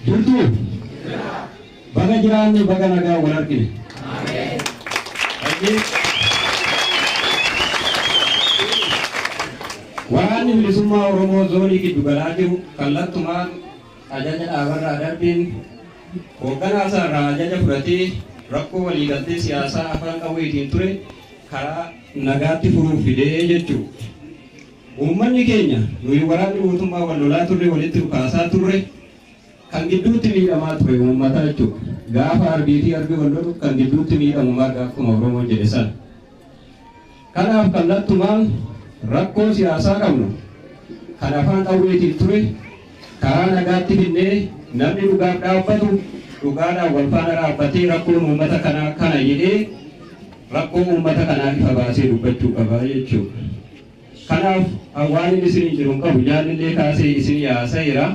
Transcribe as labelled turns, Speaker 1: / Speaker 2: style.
Speaker 1: Jirtuu? Baga jiraanne, baga nagaa wal argine. Waraanni Bilisummaa Oromoo zoonii giddu galaa jiru kallattumaan ajaja dhaabarraa darbeen hoogganaa isaarraa ajaja fudhatee rakkoo waliigaltee siyaasaa afaan qawweetiin ture karaa nagaatti furuuf fidee jechuudha. Uummanni keenya nuyi waraanni mootummaa wal lolaa turre, walitti dhukaasaa turre, kan gidduutti miidhamaa ture uummata jechuudha. Gaafa arbii fi arbi wal lolu kan gidduutti miidhamu marga, akkuma Oromoon jedhe sana. Kanaaf kallattumaan rakkoo siyaasaa qabnu kan afaan qawweetiin ture karaa nagaatti finnee, namni dhugaaf dhaabbatu dhugaadhaan wal faana dhaabbatee rakkoon uummata kanaa kana jedhee rakkoo uummata kanaa ifa baasee dubbachuu qaba jechuudha. Kanaaf waan inni isin jiru hin qabu, jaalillee kaasee isin yaaseera.